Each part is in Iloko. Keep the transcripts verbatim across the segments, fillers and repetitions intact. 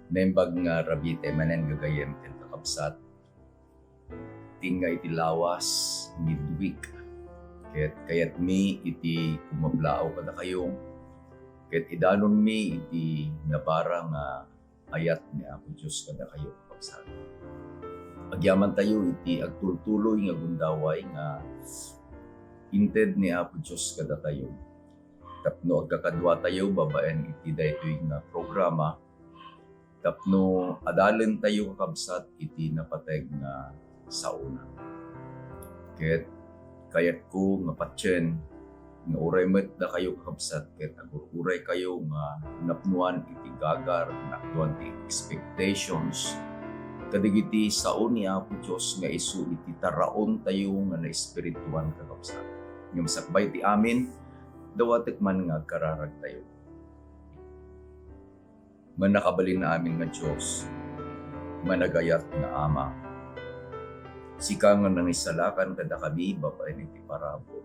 Naimbag nga rabii tayo manen gagayyem ken kakabsat, tinga iti lawas, midweek. Ket kayatmi iti kumablaaw kadakayo, ket idanonmi iti nabara nga ayat ni Apo Dios kadakayo, kakabsat. Agyamantayo iti agtultuloy nga gundaway nga inted ni Apo Dios kadatayo. Tapno agkakaduatayo babaen iti daytoy nga programa, tapno adalentayo, kakabsat, iti napateg nga saona. Ket kayatko nga patien nga uray met dakayo, kakabsat, ket agur-uraykayo nga napnoan iti gagar, napnoan ti expectations kadagiti sao ni Apo Dios nga isu iti taraontayo nga naespirituan, kakabsat. Ngem sakbay ti amin, dawatek man nga agkararagtayo. Mannakabalin a amin nga Dios, Managayat nga Ama, sika nga nangisalakan kadakami babaen iti parabur.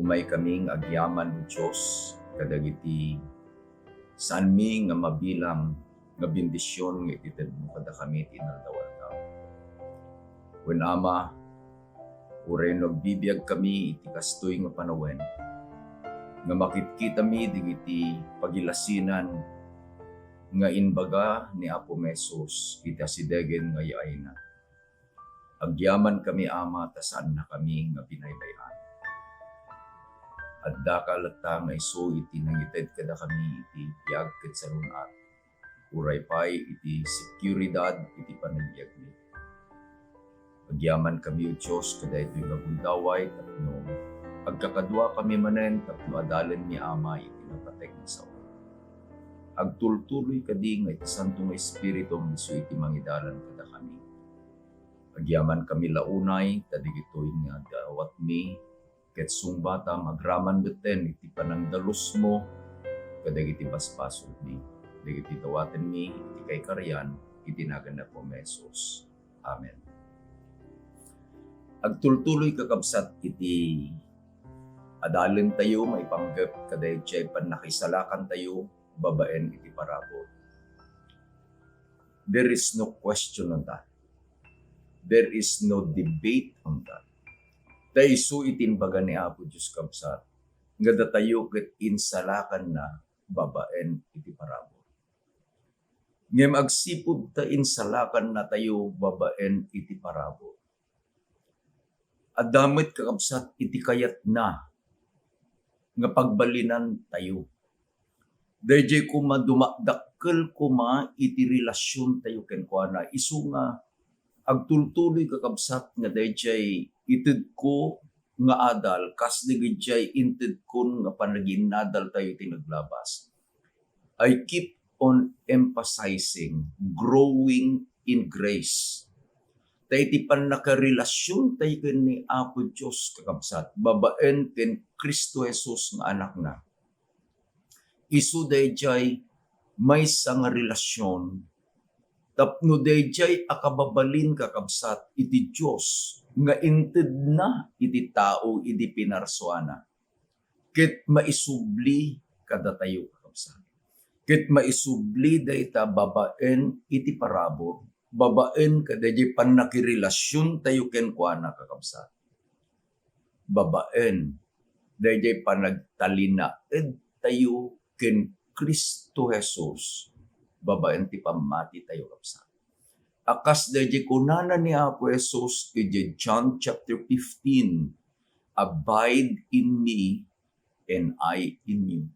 Umaykami nga agyaman, O Dios, kadagiti saanmi nga mabilang nga bendision nga itedmo kadakami iti inaldaw-aldaw. Wen, Ama, uray no agbibiagkami iti kastoy nga panawen, nga makitkitami dagiti pagilasinan nga imbaga ni Apo Jesus iti asidegen nga yaayna. Agyamankami, Ama, ta saannakami nga binaybay-an. Addaka latta nga isu iti nangited kadakami iti biag ket salun-at, uray pay iti seguridad iti panagbiagmi. Agyamankami, O Dios, kadaytoy nga gundaway tapno agkakaduakami manen tapno adalenmi, Ama, iti napateg nga sao. Agtultuloy kadi nga iti Santo nga Espiritum isu iti mangidalan kadakami. Agyamankami la unay ta dagitoy nga dawatmi ket sungbatam agraman metten iti panangdalusmo kadagiti basbasolmi, dagiti dawatenmi iti kaikarian iti nagan ni Apo Jesus. Amen. Agtultuloy, kakabsat, iti adalentayo maipanggep kadaydiay pannakisalakantayo babaen iti parabur. There is no question on that. There is no debate on that. Ta isu iti imbaga ni Apo Dios, kabsat, nga datayo ket insalakanna babaen iti parabur. Ngem agsipud ta insalakannatayo babaen iti parabur, adda met, kakabsat, iti kayatna nga pagbalinantayo. Daydiay koma dumadakkel koma iti relasiontayo kenkuana. Isu nga agtultuloy, kakabsat, nga daydiay itedko nga adal kas dagiti intedkon nga panagiinnadaltayo iti naglabas. I keep on emphasizing growing in grace. Ta iti pannakirelasiontayo ken ni Apo Dios, kakabsat, babaen ken Cristo Jesus nga Anakna, isu daydiay maysa nga relasion tapno daydiay a kababalin, kakabsat, iti Dios nga intedna iti tao idi pinarsuana. Ket maisubli kadatayo, kakabsat. Ket maisubli dayta babaen iti parabur, babaen kadaydiay pannakirelasiontayo kenkuana, kakabsat. Babaen daydiay panagtalinaedtayo ken Cristo Jesus babaen ti pammatitayo, kabsat. A kas daydiay kunana ni Apo Jesus idiay John chapter fifteen, "Abide in me and I in you."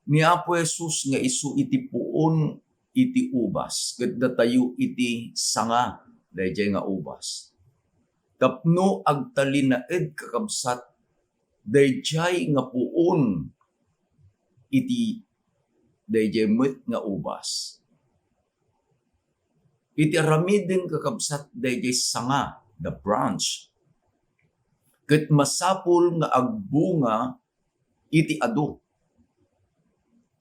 Ni Apo Jesus nga isu iti puon iti ubas, ket datayo iti sanga daydiay nga ubas. Tapno agtalinaed, kakabsat, daydiay nga puon iti daydiay met nga ubas. Iti aramiden, kakabsat, daydiay sanga, the branch, ket masapul nga agbunga iti adu.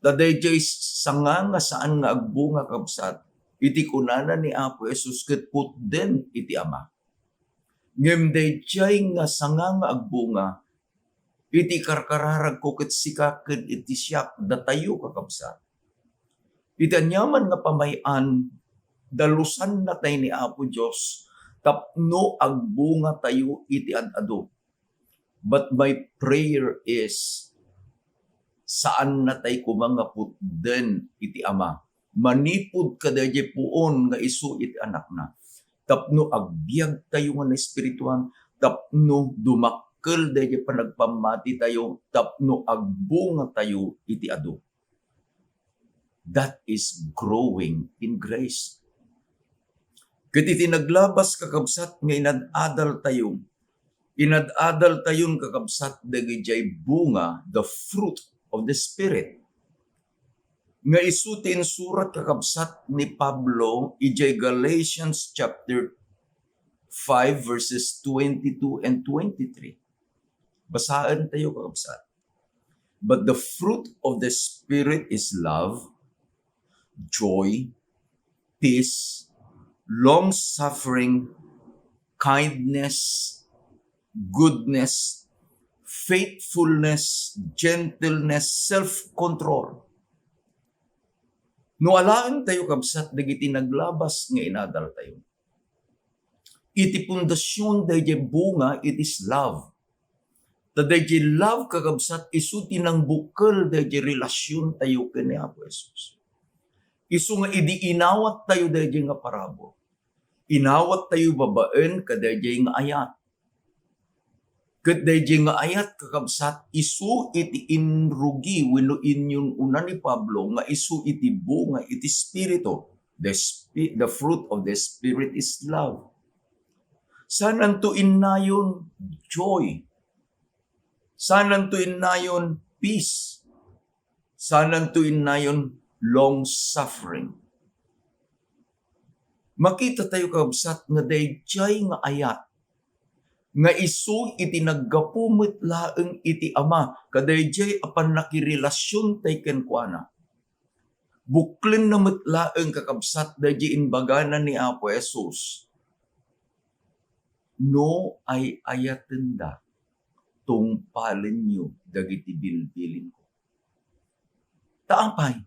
Ta daydiay sanga nga saan nga agbunga, kabsat, iti kunana ni Apo Jesus ket putden iti Ama. Ngem daydiay nga sanga nga agbunga iti karkararagko ket sika ken iti siak, datayo, kakabsat, Iti aniaman nga pamay-an, dalusanna tayo ni Apo Dios tapno agbunga tayo iti ad-adu. But my prayer is, saanna tayo koma nga putden iti Ama manipud kadaydiay puon nga isu iti Anakna, tapno agbiag tayo nga naespirituan, tapno dumakkel daydiay panagpammati tayo, tapno agbunga tayo iti adu. That is growing in grace. Ket iti naglabas, kakabsat, nga inad-adal tayo, inad-adal tayon, kakabsat, dagidiay bunga, the fruit of the Spirit, nga isu ti insurat, kakabsat, ni Pablo idiay Galatians chapter five, verses twenty-two and twenty-three. Basaen tayo, kakabsat. "But the fruit of the Spirit is love, joy, peace, long-suffering, kindness, goodness, faithfulness, gentleness, self-control." No alaen tayo, kabsat, dagiti naglabas nga inadal tayo, iti pundasion daydiay bunga, it is love. Ta daydiay love, kakabsat, isu ti nangbukkel daydiay relasion tayo ken ni Apo Jesus. Isu nga idi inawat tayo daydiay nga parabur, inawat tayo babaen kadaydiay nga ayat. Ket daydiay nga ayat, kakabsat, isu iti inrugi wenno inyun-una ni Pablo nga isu iti bunga iti Espiritu. The spi-, the fruit of the Spirit is love. Saananto innayon joy. Saananto innayon peace. Saananto innayon long suffering. Makita tayo, kabsat, nga daydiay nga ayat nga isu iti naggapu met laeng iti Ama, kadaydiay a pannakirelasion tay kenkuana. Buklenna met laeng, kakabsat, daydiay imbagana ni Apo Jesus, "No ay-ayatendak, tungpalenyo dagiti bilbilinko." Ta apay?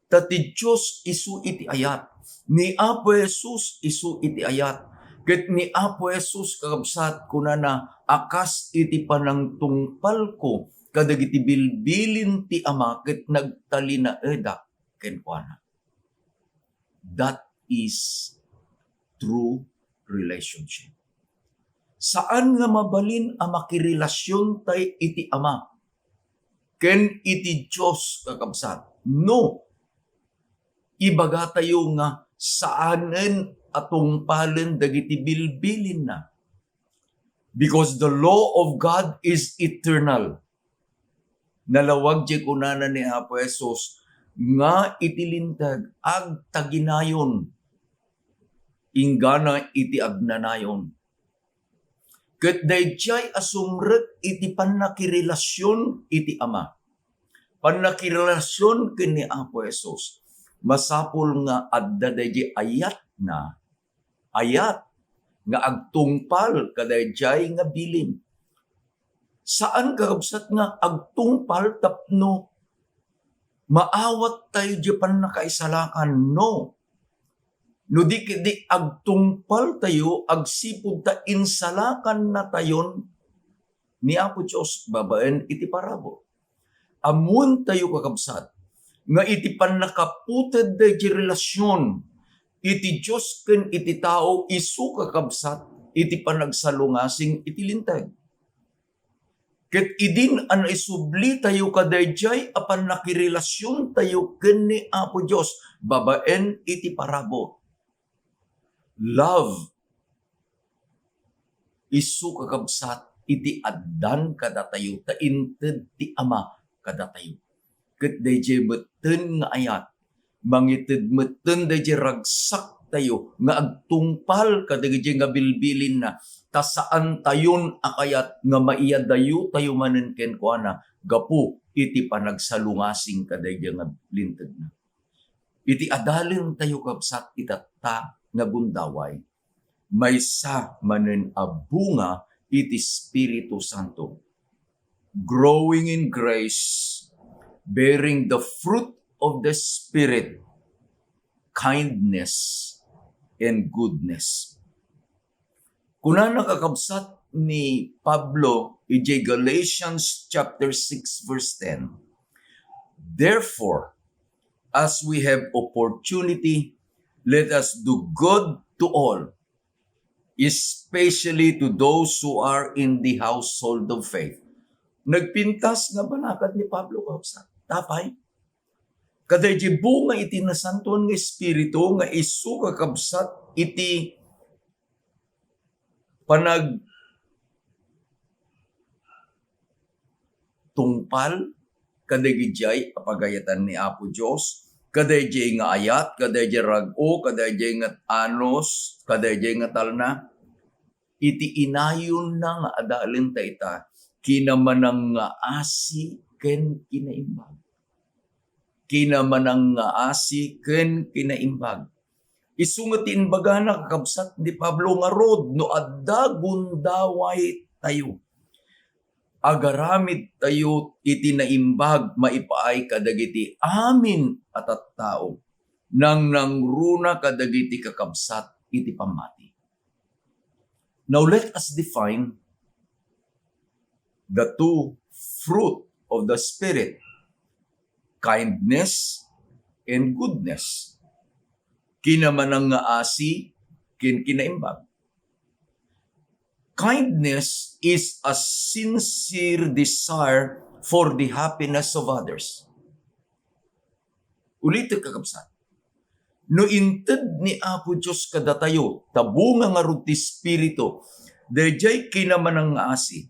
Ta ti Dios isu iti ayat. Ni Apo Jesus isu iti ayat. Ket ni Apo Jesus, kakabsat, kunana, "A kas iti panangtungpalko kadagiti bilbilin ti Ama ket nagtalinaedak kenkuana." That is true relationship. Saan nga mabalin a makirelasion tay iti Ama ken iti Dios, kakabsat, no ibagatayo nga saanen a tungpalen dagiti bilbilinna. Because the law of God is eternal. Nalawag diay kunana ni Apo Jesus nga iti Linteg, agtaginayon inggana iti agnanayon. Ket daydiay a sumrek iti pannakirelasion iti Ama, pannakirelasion ken ni Apo Jesus, masapul nga adda daydiay ayatna, ayat nga agtungpal kadaydiay nga bilin. Saan, kakabsat, nga agtungpal tapno maawat tayo diay pannakaisalakan, no. No di, di agtungpal tayo agsipud ta insalakan natayon ni Apo Dios babaen iti parabur. Ammoen tayo, kakabsat, nga iti pannakaputed daydiay relasion iti Dios ken iti tao, isu, kakabsat, iti panagsalungasing iti Linteg. Ket idin a naisubli tayo kadaydiay a pannakirelasion tayo ken ni Apo Dios babaen iti parabur. Love isu, kakabsat, iti addan kadatayo ta inted ti Ama kadatayo. Ket daydiay metten nga ayat, mangited metten daydiay ragsak tayo nga agtungpal kadagiti nga bilbilinna, ta saan tayon a kayat nga maiyadayo tayo manen kenkuana gapu iti panagsalungasing kadaydiay nga lintegna. Iti adalen tayo, kabsat, itatta nga gundaway, maysa manen a bunga iti Espiritu Santo. Growing in grace, bearing the fruit of the Spirit, kindness and goodness. Kunana, kakabsat, ni Pablo idiay Galatians chapter six, verse ten, "Therefore, as we have opportunity, let us do good to all, especially to those who are in the household of faith." Nagpintas nga banakad ni Pablo, kakabsat. Apay? Kadaydi bunga iti Nasantoan nga Espiritu nga isu, kakabsat, iti panagtungpal kadagijay a pagayatan ni Apo Dios, kadayjay nga ayat, kadayjay rag-o, kadayjay nga anus, kadayjay nga talna. Iti inayonna nga adalenta ita, kinamanangngaasi ken kinaimbag. Kinamanangngaasi ken kinaimbag. Isu nga ti imbagana, kakabsat, ni Pablo ngarud, no adda gundaway tayo, agaramid tayo iti naimbag maipaay kadagiti amin a tattao, nangnangruna kadagiti kakabsat iti pammati. Now, let us define the two fruit of the Spirit, kindness and goodness. Kinamanangngaasi ken kinaimbag. Kindness is a sincere desire for the happiness of others. Ulitek, kakabsat. No inted ni Apo Dios kadatayo, ta bunga ngarud ti Espiritu, dayjay kinamanangngaasi.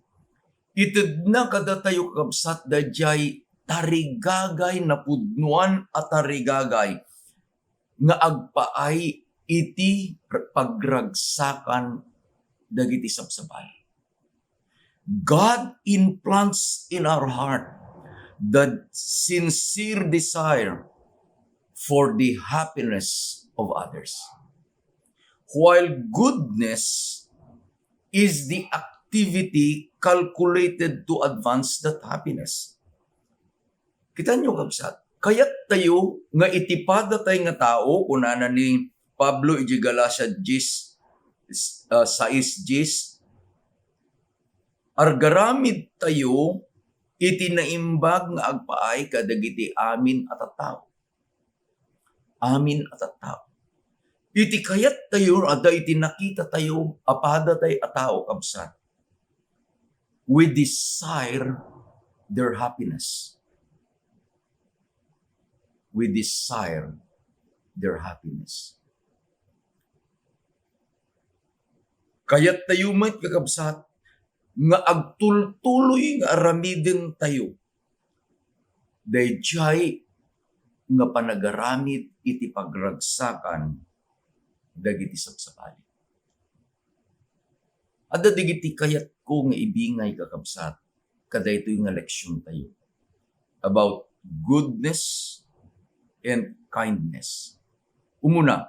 Itedna kadatayo, kakabsat, dayjay tarigagay, napudnoan a tarigagay nga agpaay iti pagragsakan dagiti sabsabali. God implants in our heart the sincere desire for the happiness of others, while goodness is the activity calculated to advance that happiness. Kita niyo, kabsat, kayat tayo nga iti padatay nga tao, kunana ni Pablo iti Galacia diyes, ah, sais diyes, "Agaramid tayo iti naimbag nga agpaay kadagiti amin a tattao." Amin a tattao. Iti kayat tayo, adda iti nakita tayo a padatay a tao, kabsat. We desire their happiness. We desire their happiness. Kayat tayo met, kakabsat, nga agtultuloy nga aramiden tayo dayjay nga panagaramid iti pagragsakan dagiti sabsabali. Adda dagiti kayatko nga ibingay, kakabsat, kadaytoy nga leksion tayo about goodness and kindness. Umuna,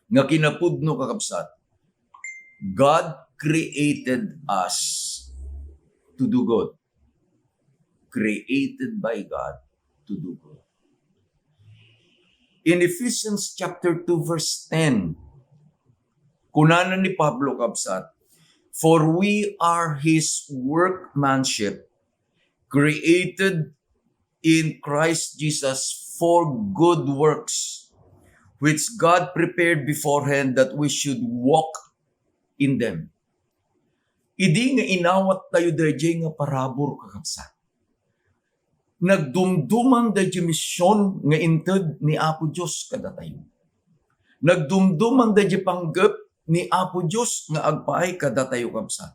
nga kinapudno, kakabsat, God created us to do good. Created by God to do good. In Ephesians chapter two, verse ten, kunana ni Pablo, kabsat, "For we are His workmanship, created in Christ Jesus for good works, which God prepared beforehand that we should walk in them." Idi nga inawat tayo dayjay nga parabur, kakabsat, nagdumduman dayjay mision nga inted ni Apo Dios kadatayo. Nagdumduman dayjay panggep ni Apo Dios nga agpaay kadatayo, kabsat.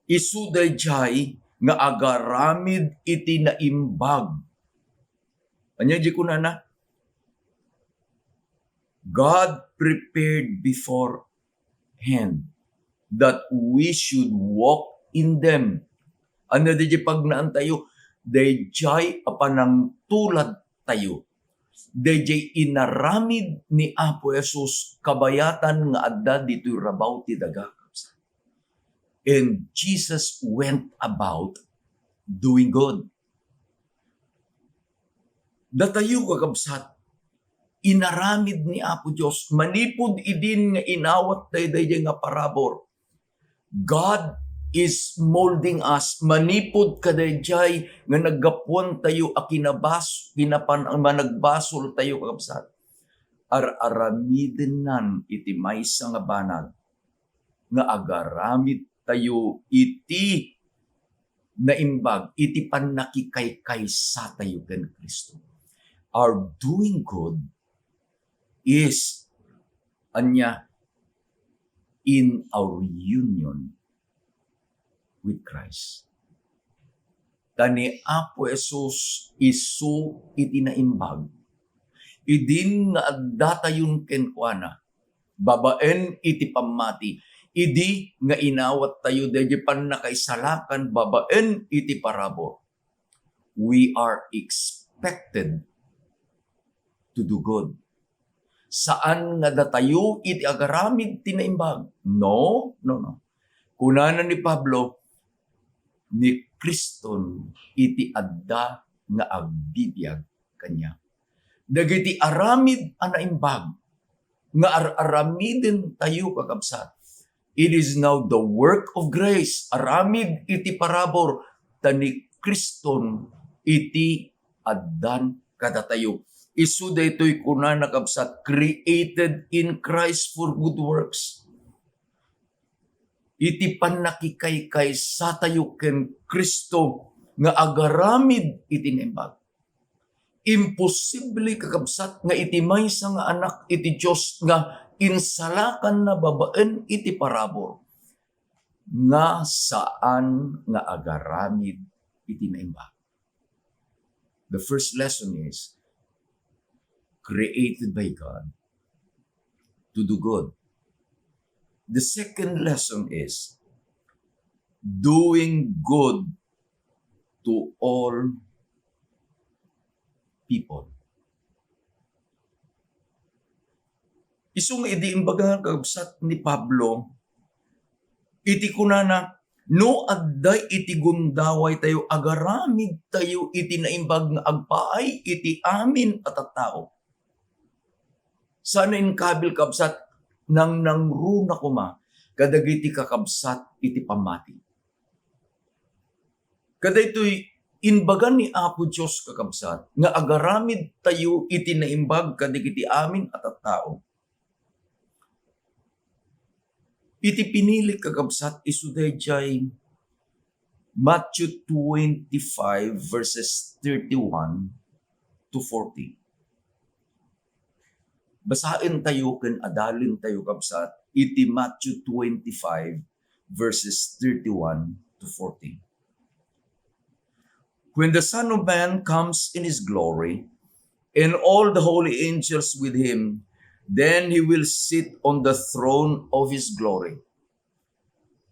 Isu dayjay nga agaramid iti naimbag. Ania di kunana? "God prepared beforehand that we should walk in them." Ania dayjay pagnaan tayo? Dayjay a panangtulad tayo. Dayjay inaramid ni Apo Jesus kabayatan nga adda ditoy rabaw ti daga, kabsat. And Jesus went about doing good. Datayo, kakabsat, inaramid ni Apo Dios manipud idin nga inawat daydiay nga parabur. God is molding us manipud kadaydiay nga naggapuan tayo a kinabas-, kinapan-, managbasoltayo, kakabsat. Ar-aramidennan iti maysa nga banag nga agaramid tayo iti naimbag, iti pannakikaykaysa tayo ken Cristo. Our doing good is, ania, in our union with Christ. Ta ni Apo Jesus isu iti naimbag. Idin nga addatayon kenkuana, babaen iti pammati, idi nga inawat tayo daydi pannakaisalakan babaen iti parabur, we are expected to do good. Saan nga datayo iti agaramid ti naimbag. No, no, no. Kunana ni Pablo, ni Kriston iti adda nga agbibiag kaniak. Dagiti aramid a naimbag nga ar-aramiden tayo, kakabsat, it is now the work of grace. Aramid iti parabur, ta ni Kriston iti addan kadatayo. Isu daytoy kunana, kabsat, created in Christ for good works. Iti pannakikaykaysa tayo ken Cristo nga agaramid iti naimbag. Imposible, kakabsat, nga iti maysa nga anak iti Dios nga insalakanna babaen iti parabur nga saan nga agaramid iti naimbag. The first lesson is created by God to do good. The second lesson is doing good to all people. Isu nga idi imbaga, kabsat, ni Pablo, iti kunana, no adda iti gundaway tayo, agaramid tayo iti naimbag nga agpaay iti amin a tattao. Saan a inkabil, kabsat, nangnangruna koma kadagiti kakabsat iti pammati. Kadaytoy imbaga ni Apo Dios, kakabsat, nga agaramid tayo iti naimbag kadagiti amin a tattao. Iti pinilik, kakabsat, isu daydiay Matthew twenty-five, verses thirty-one to forty. Basaen tayo ken adalen tayo, kabsat, iti Matthew twenty-five, verses thirty-one to forty. When the Son of Man comes in his glory, and all the holy angels with him, then he will sit on the throne of his glory.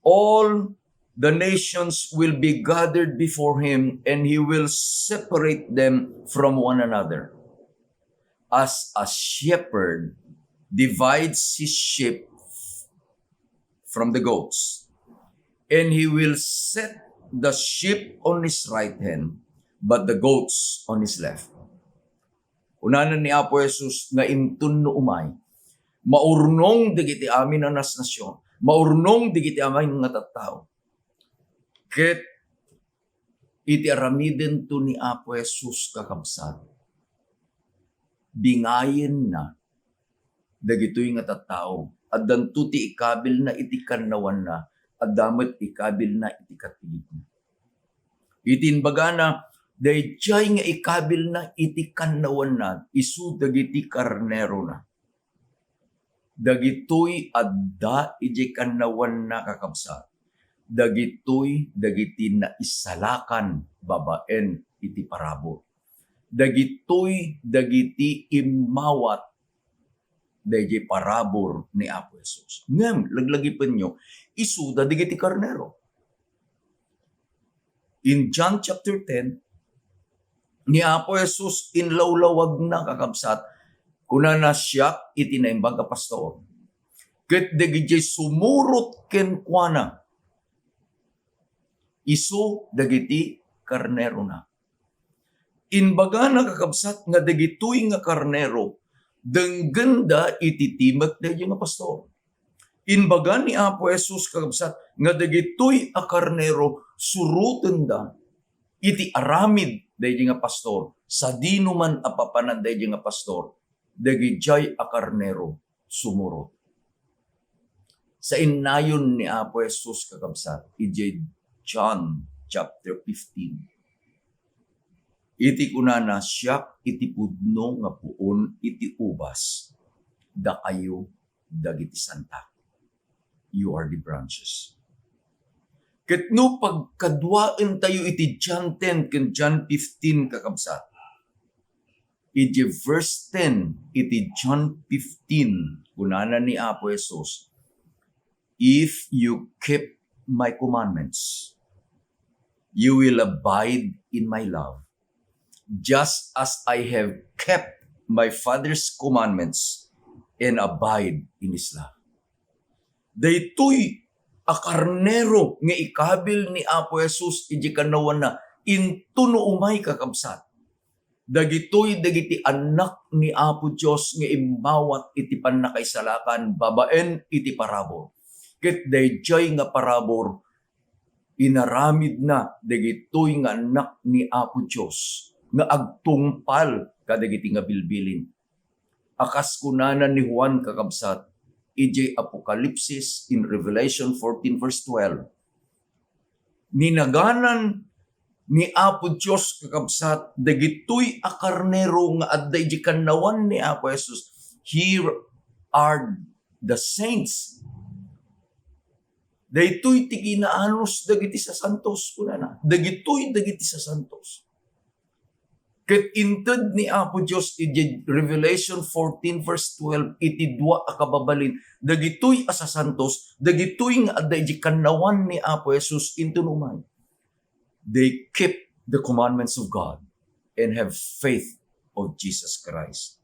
All the nations will be gathered before him, and he will separate them from one another, as a shepherd divides his sheep from the goats. And he will set the sheep on his right hand, but the goats on his left. Kunana ni Apo Jesus nga inton no umay, maurnong dagiti amin a nasnasion, maurnong dagiti amin nga tattao. Ket iti aramidento ni Apo Jesus, kakabsat, bingayenna dagitoy nga tattao. Addanto ti ikabilna iti kannawanna, adda met ikabilna iti katigidna. Iti imbagana, daydiay nga ikabilna iti kannawanna, isu dagiti karnerona. Dagitoy adda idiay kannawanna, kakabsat, dagitoy dagiti naisalakan babaen iti parabur. Dagitoy dagiti immawat daydiay parabur ni Apo Jesus. Ngem, laglagipenyo, isuda dagiti karnero. In John chapter ten, ni Apo Jesus inlawlawagna, kakabsat, kunana, "Siak iti naimbag a pastor." Ket dagidiay sumurot kenkuana, isu dagiti karnerona. Imbagana, kakabsat, nga dagitoy nga karnero, denggenda iti timek daydi nga pastor. Imbaga ni Apo Jesus, kakabsat, nga dagitoy a karnero surotenda iti aramid daydi nga pastor, sadino man a papanan daydi nga pastor, dagidiay a karnero sumurot. Sainnayon ni Apo Jesus, kakabsat, idiay John chapter fifteen. Iti kunana, "Siak iti pudno nga puon iti ubas, dakayo dagiti santa. You are the branches." Ket no pagkaduaentayo iti John ten ken John fifteen, kakabsat, iti verse ten iti John fifteen, kunana ni Apo Jesus, "If you keep my commandments, you will abide in my love, just as I have kept my Father's commandments and abide in his love." Daytoy a karnero nga ikabil ni Apo Jesus iti kannawanna, intono umay, kakabsat, dagitoy dagiti annak ni Apo Dios nga immawat iti pannakaisalakan babaen iti parabur. Ket daydiay nga parabur, inaramidna dagitoy nga annak ni Apo Dios nga agtungpal kadagiti nga bilbilin. A kas kunana ni Juan, kakabsat, idiay Apokalipsis, in Revelation fourteen verse twelve, ninaganan ni Apo Dios, kakabsat, dagitoy a karnero nga adda iti kannawan ni Apo Jesus. "Here are the saints." Daytoy ti kinaanus dagiti sasantos, kunana. Dagitoy dagiti sasantos. Ket inted ni Apo Dios iti Revelation fourteen verse twelve iti dua a kababalin, dagitoy a sasantos, dagitoy nga adda iti kannawan ni Apo Jesus inton umay. They keep the commandments of God and have faith of Jesus Christ.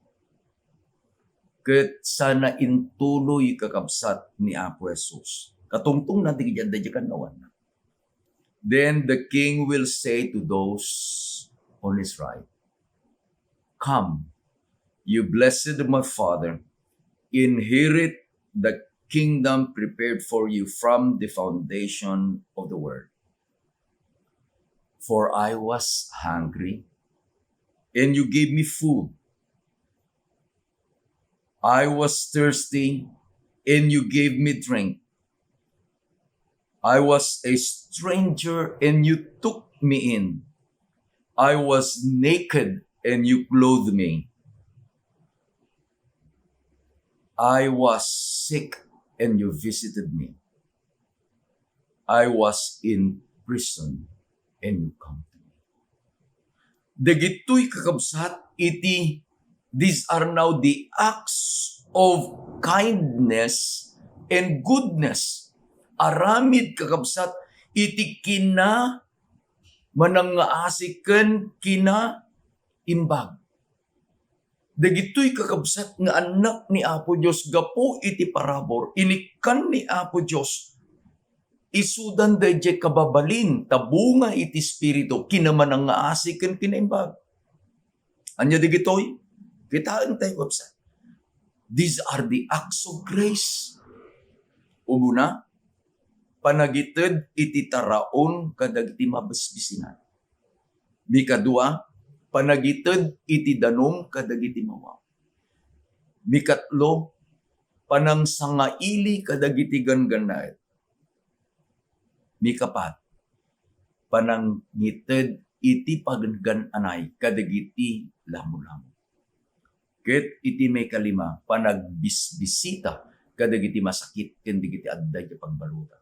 Ket sana intuloy, kakabsat, ni Apo Jesus. Katungtong na ti adda iti kannawan. Then the king will say to those on his right, "Come, you blessed of my Father, inherit the kingdom prepared for you from the foundation of the world. For I was hungry, and you gave me food. I was thirsty, and you gave me drink. I was a stranger, and you took me in. I was naked, and you clothed me. I was sick, and you visited me. I was in prison, and you come to me." Dagitoy, kakabsat, iti, these are now the acts of kindness and goodness. Aramid, kakabsat, iti kina manangngaasi ken kinaimbag. Dagitoy, kakabsat, nga annak ni Apo Dios gapu iti parabur, inikkan ni Apo Dios, isudan daydiay kababalin ta bunga iti Espiritu, kinamanangngaasi ken kinaimbag. Ania dagitoy? Kitaentayo, kabsat. These are the acts of grace. Umuna, panagited iti taraon kadagiti mabisbisinan. Mikadua, panagited iti danum kadagiti mawaw. Mikatlo, panangsangaili kadagiti ganggannaet. Mikapat, panangited iti paggan-anay kadagiti lamolamo. Ket iti maikalima, panagbisbisita kadagiti masakit ken dagiti adda iti pagbalutan.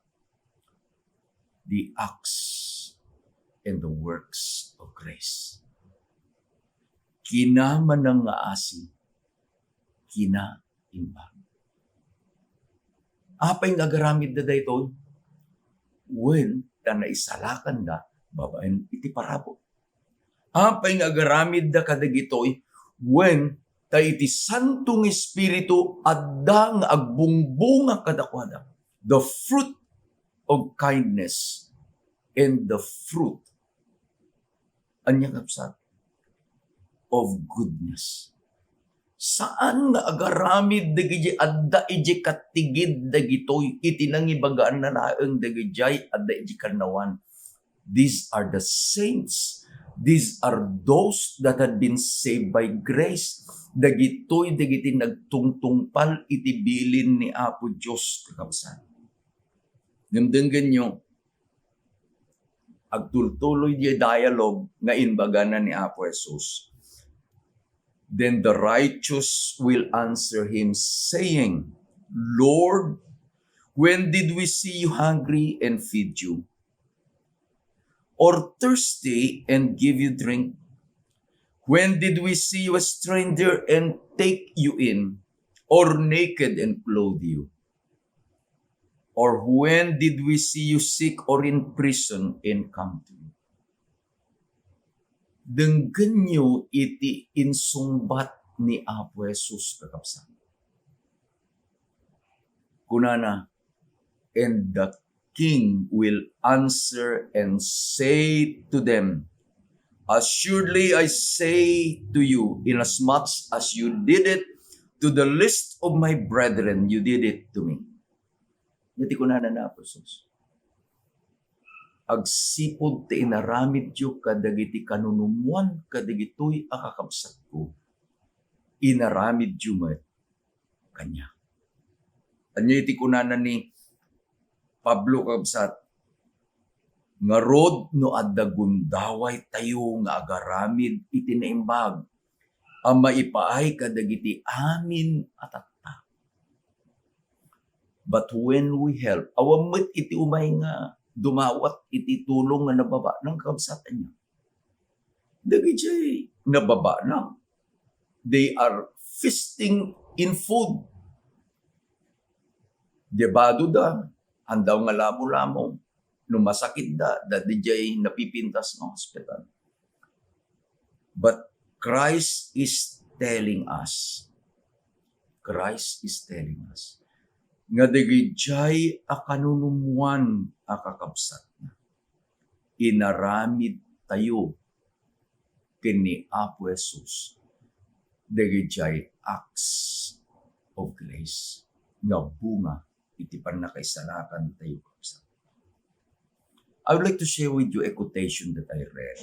The acts and the works of grace. Kinamanangngaasi, kinaimbag. Apay nga agaramidda daytoy? Wen, ta naisalakanda babaen iti parabur. Apay nga agaramidda kadagitoy? Wen, ta iti Santo nga Espiritu adda nga agbungbunga kadakuada. The fruit of kindness and the fruit, ania, kabsat, of goodness. Saan nga agaramid dagiti adda idiay kattigid dagitoy iti nangibagaanna laeng dagidiay adda idiay kannawan. These are the saints. These are those that had been saved by grace. Dagitoy dagiti nagtungtungpal iti bilin ni Apo Dios, kakabsat. Ngem denggenyo, agtultuloy diay dialogue nga imbagana ni Apo Jesus. Then the righteous will answer him, saying, "Lord, when did we see you hungry and feed you, or thirsty and give you drink? When did we see you a stranger and take you in, or naked and clothe you? Or when did we see you sick or in prison and come to you?" Denggenyo iti insungbat ni Apo Jesus, kakabsat. Kunana, "And the king will answer and say to them, 'Assuredly I say to you, inasmuch as you did it to the least of my brethren, you did it to me.'" Iti kunana ni Apo Jesus, "Agsipud ta inaramidyo kadagiti kanunumuan kadagitoy a kakabsatko, inaramidyo met kaniak." Ania iti kunana ni Pablo, kabsat? "Ngarud, no adda gundaway tayo nga agaramid iti naimbag a maipaay kadagiti amin a tatta. But when we help," awan met iti umay nga dumawat iti tulong nga nababanag, kabsat, ania? Dagidiay nababanag, they are feasting in food. Diay badoda, andawna nga lamo-lamo. No masakitda, daydiay napipintas nga hospital. But Christ is telling us, Christ is telling us, nga dagidiay a kanunumuan a kakabsatna, inaramid tayo ken ni Apo Jesus dagidiay acts of grace nga bunga iti pannakaisalakan tayo, kabsat. I would like to share with you a quotation that I read,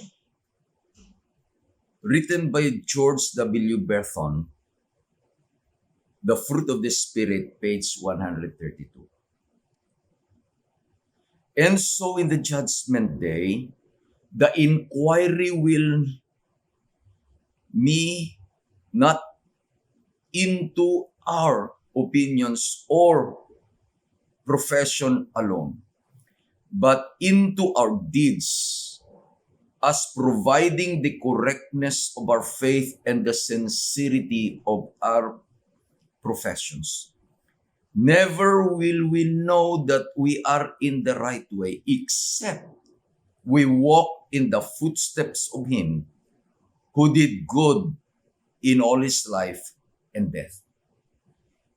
written by George W. Burton, The Fruit of the Spirit, page one hundred thirty-two. "And so in the judgment day, the inquiry will me not into our opinions or profession alone, but into our deeds, as proving the correctness of our faith and the sincerity of our professions. Never will we know that we are in the right way except we walk in the footsteps of him who did good in all his life and death.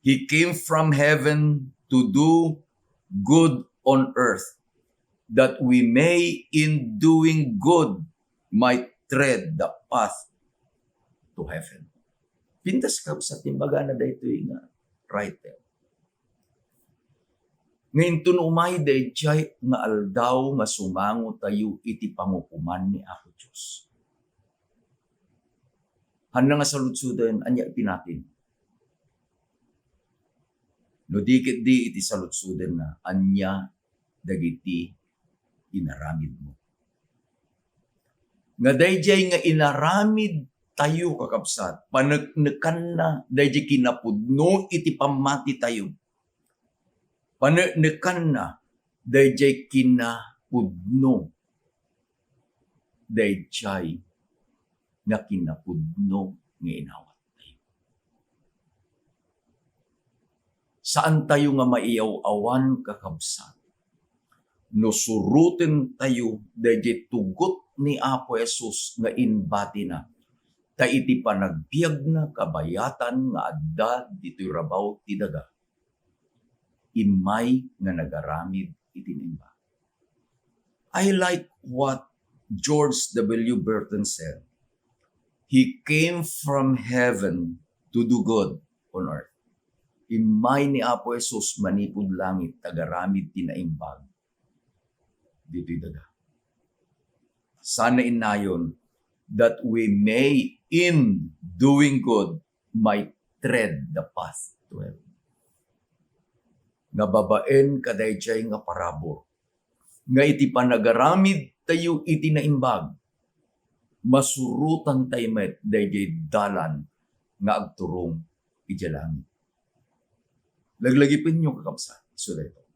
He came from heaven to do good on earth, that we may, in doing good, might tread the path to heaven." Pintas, kabsat, imbagana daytoy nga writer. Nga inton umay daydiay nga aldaw nga sumango tayo iti pangukoman ni Apo Dios, hanna nga saludsoden, ania ti natin? No di ketdi iti saludsodenna, ania dagiti inaramidmo? Nga daydiay nga inaramid tayo, kakabsat, paneknekanna daydiay kinapudno iti pammati tayo. Paneknekanna daydiay kinapudno, daydiay nga kinapudno nga inawat tayo. Saan tayo nga maiaw-awan, kakabsat, no suroten tayo daydiay tugot ni Apo Jesus nga imbatina, ta iti panagbiagna kabayatan nga adda ditoy rabaw ti daga, immay nga nagaramid iti naimbag. I like what George W. Burton said. He came from heaven to do good on earth. Immay ni Apo Jesus manipud langit, agaramid ti naimbag ditoy daga. Sana innayon that we may, in doing good, might tread the path to heaven. Nga babaen kadaydiay nga parabur, nga iti panagaramid tayo iti naimbag, masurotan tayo met daydiay dalan nga agturong idiay langit. Laglagipenyo, kakabsat, isu daytoy.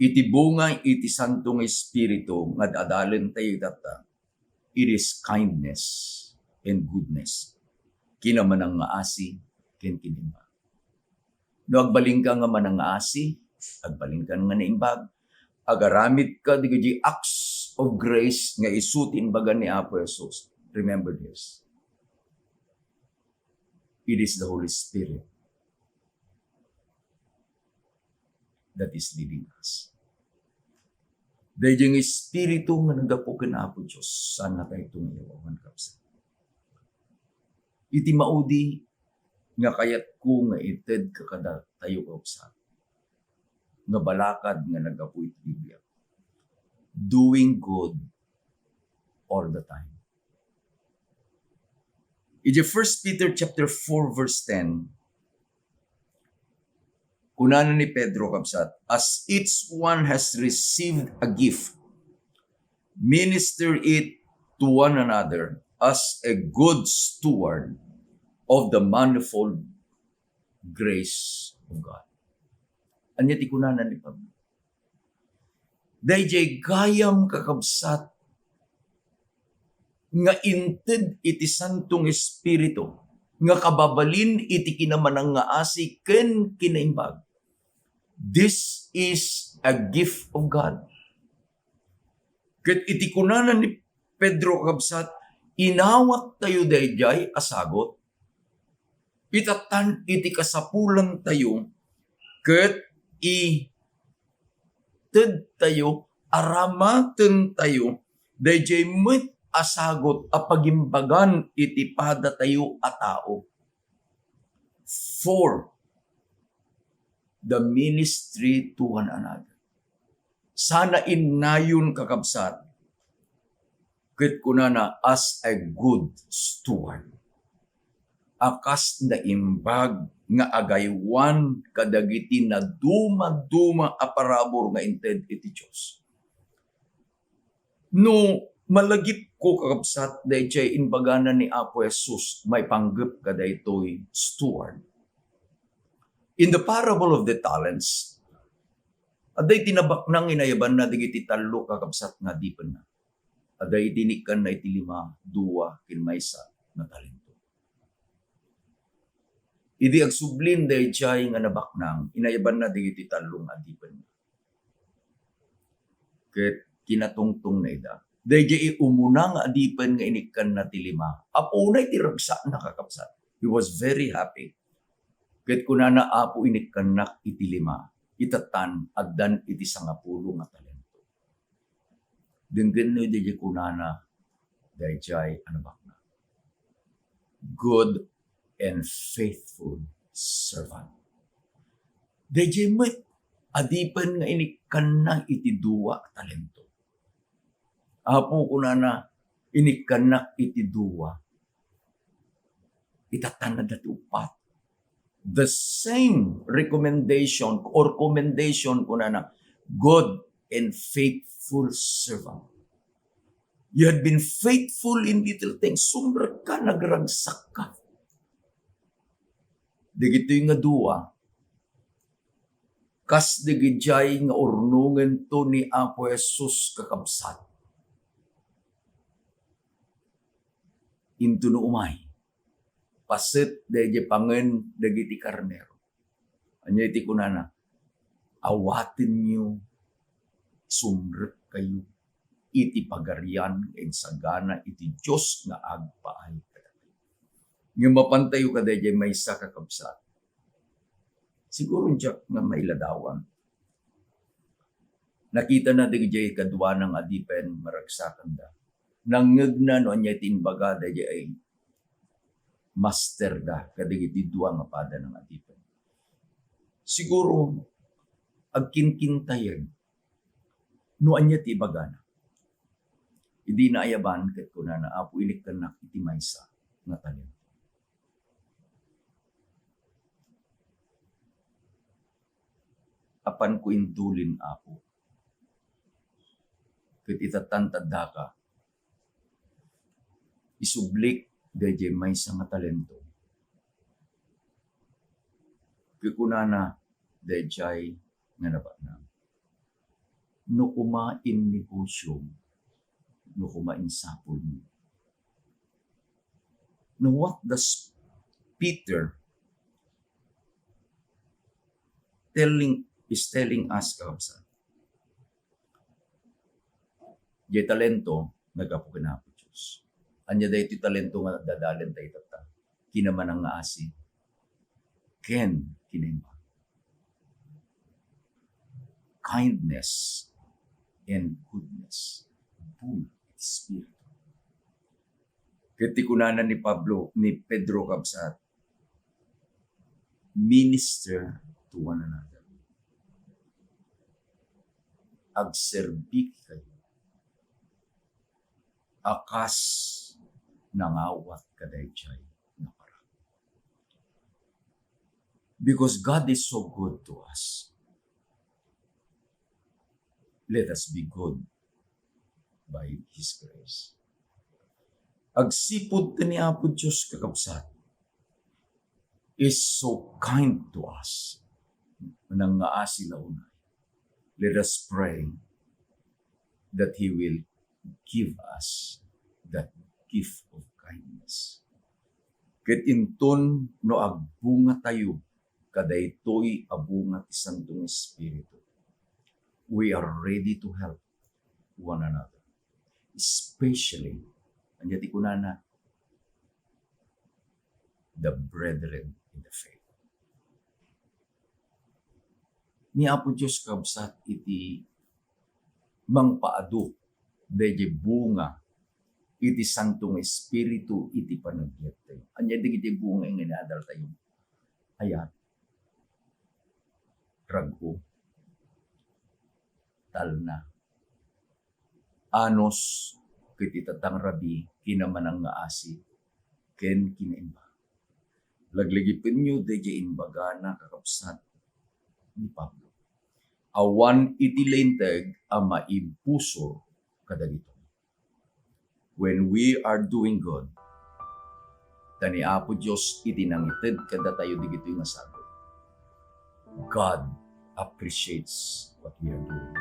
Iti bunga iti Santo nga Espiritu nga ad-adalen tayo itatta, it is kindness and goodness, kinamanangngaasi ken kinaimbag. No agbalinka nga manangngaasi, agbalinka nga naimbag, agaramidka dagiti acts of grace nga isu ti imbaga ni Apo Jesus. Remember this. It is the Holy Spirit that is leading us. Daydiay nga Espiritu nga naggapu ken Apo Dios, saan nga tayo nga iyawagan, kabsat. Iti maudi nga kayatko nga ited kadatayo, kabsat, nga balakad nga naggapu iti Biblia, doing good all the time. Iti First Peter chapter four verse ten, kunana ni Pedro, kabsat, "As each one has received a gift, minister it to one another as a good steward of the manifold grace of God." Ania ti kunana ni Pablo? Daydiay gayam, kakabsat, nga inted iti Santo nga Espiritu nga kababalin iti kinamanangngaasi ken kinaimbag. This is a gift of God. Ket iti kunana ni Pedro, kabsat, inawat tayo daydiay a sagut. Itattan iti kasapulan tayo ket ited tayo, aramaten tayo daydiay met a sagut a pagimbagan iti padatayo a tao. For the ministry to one another. Sana innayon, kakabsat, ket kunana, as a good steward, a kas naimbag nga agaywan kadagiti nadumaduma a parabur nga inted iti Dios. No malagipko, kakabsat, daydiay imbagana ni Apo Jesus maipanggep kadaytoy steward. In the parable of the talents, adda iti nabaknang inayabanna dagiti tallo, kakabsat, nga adipenna. Adda iti inikkanna iti lima, dua, ken maysa nga talento. Idi agsublin daydiay nga nabaknang, inayabanna dagiti tallo nga adipenna. Ket kinatungtongna ida. Daydiay umuna nga adipen nga inikkanna ti lima, apuna iti ragsakna, kakabsat. He was very happy. Ket kunana, "Apo, inikkannak iti lima, itattan, addan iti sangapulo nga talento." Denggenyo daydiay kunana daydiay a nabaknang, "Good and faithful servant." Daydiay met adipen nga inikkanna iti dua a talento. "Apo," kunana, "inikkannak iti dua, itattan adda ti uppat." The same recommendation or commendation, kunana, "Good and faithful servant. You had been faithful in little things. Sumrekka, nagragsakka." Dagitoy nga dua, kas dagidiay nga urnongento ni Apo Jesus, kakabsat. Intono umay, paset daydiay pangen dagiti karnero. Ania iti kunana? "Awatenyo, sumrekkayo iti pagarian nga insagana iti Dios nga agpaay kadakayo." Ngem mapantayo kadaydiay maysa, kakabsat. Siguro diak nga mailadawan. Nakitana dagiti kaduana nga adipen maragsakanda. Nangngegna no ania ti imbaga daydiay masterda kadagiti dua nga pada nga adipen. Siguro, agkinkintayeg no ania ti ibagana. Idi naayaban ket kunana, "Apo, inikkannak iti maysa nga talento." Apanko intulin, Apo. Ket itattantad daka, isublik daydiay maysa nga talento. Ket kunana daydiay nga nabaknang, "No koma innegosiom, no koma insapulmo." Now, what does Peter telling, is telling us, kakabsat? Diay talento, naggapu ken Apo Dios. Ania daytoy talento nga dadalen tayo tatta? Kinamanangngaasi ken kinaimbag. Kindness and goodness, bunga iti Espiritu. Ket ti kunana ni Pablo, ni Pedro, kabsat, "Minister to one another." Agserbi kayo a kas nangawat kadaydiay nga parang. Because God is so good to us, let us be good by His grace. Agsipud ta ni Apo Dios, kakabsat, is so kind to us. Manangngaasi la unay. Let us pray that He will give us that gift of kindness. Ket inton no agbunga tayo kadaytoy a bunga ti Santo nga Espiritu, we are ready to help one another. Especially, ania ti kunana, the brethren in the faith. Ni Apo Dios, kabsat, iti mangpaadu daydiay bunga iti Santo nga Espiritu iti panagbiagtayo. Ania dagiti bunga nga inaadaltayo? Ayat, rag-o, talna, anus, ket ita nga rabii, kinamanangngaasi ken kinaimbag. Laglagipenyo daydiay imbagana, kakabsat, ni Pablo. Awan iti linteg a maimbusor kadagitoy. When we are doing good, ta ni Apo Dios iti nangited kadatayo digitoy nga sagut. God appreciates what we are doing.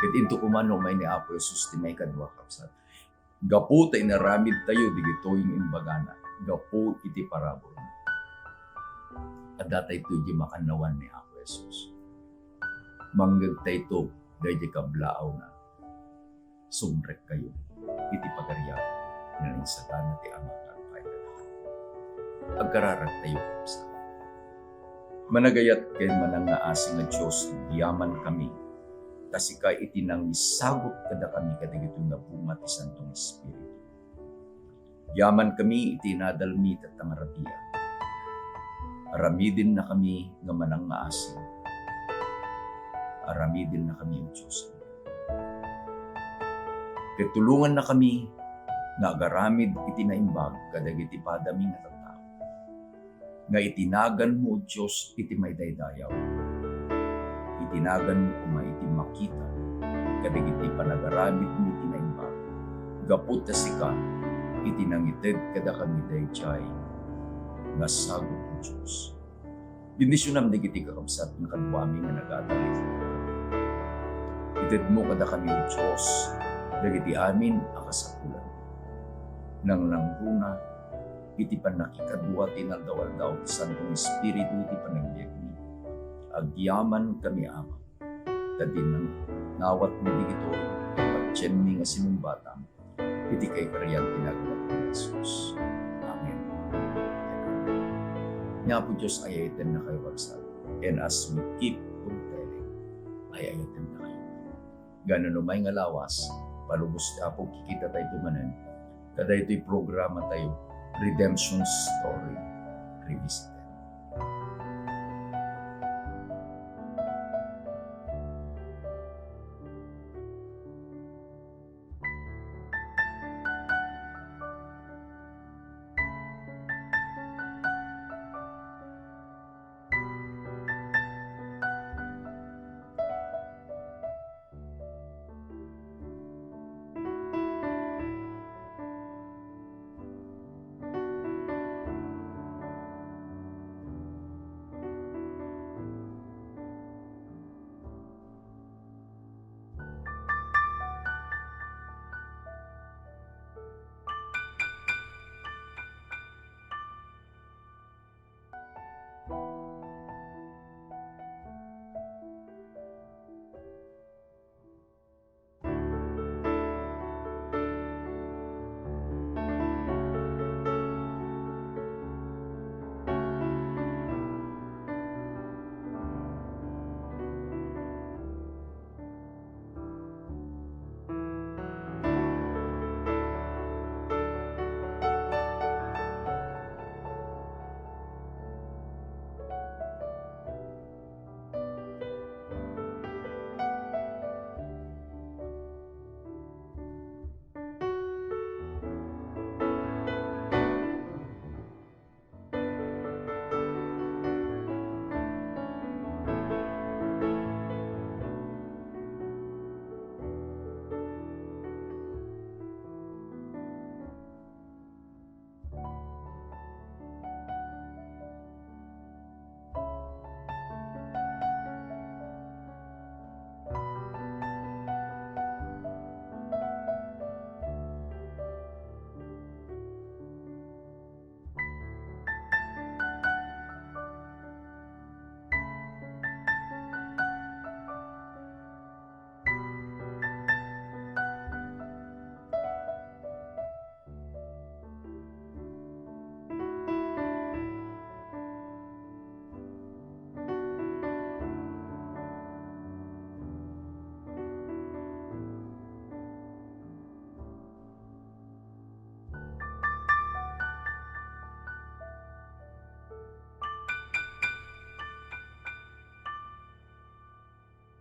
Ket into koma no umay ni Apo Jesus ti maikadua, kabsat. Gapu ta inaramid tayo digitoy nga imbagana, gapu iti parabur. Adda tayo iti makannawan ni Apo Jesus. Mangngeg tayo daydi kablaawna. Sumrekkayo iti pagarian nga naisagana ti Ama nga agpayda. Agkararag tayo, kabsat. Managayat ken manangngaasi nga Dios, agyamankami, ta sika iti nangisagut kadakami kadagitoy nga bunga ti Santo nga Espiritu. Agyamankami iti inadalmi ita nga rabii. Aramidennakami nga manangngaasi. Aramidennakami, O Dios. Ket tulongannakami nga agaramid iti naimbag kadagiti padami nga tattao. Nga itinaganmo, O Dios, iti maidaydayaw. Itinaganmo koma iti makita kadagiti panagaramidmi iti naimbag. Gapu ta sika iti nangited kadakami daydiay nga sagut, O Dios. Bendisionam dagiti kakabsat nga kaduami nga nagaadal iti. Itedmo kadakami, O Dios, dagiti amin a kasapulan. Nangnangruna iti pannakikadua ti inaldaw-aldaw ti Santo nga Espiritu iti panagbiagmi. Agyamankami, Ama, ta dinnawatmi dagitoy a patienmi nga sinungbatam iti kaikarian ti nagannakan ni Jesus. Amen. Ni Apo Dios, ay-ayatennakayo, kabsat. And as we keep on praying, ay-ayatennakayo. Gaano no may nga lawas, palubos ti Apo, kikita tayo manen. Kadaytoy programa tayo, Redemption Story Revisited.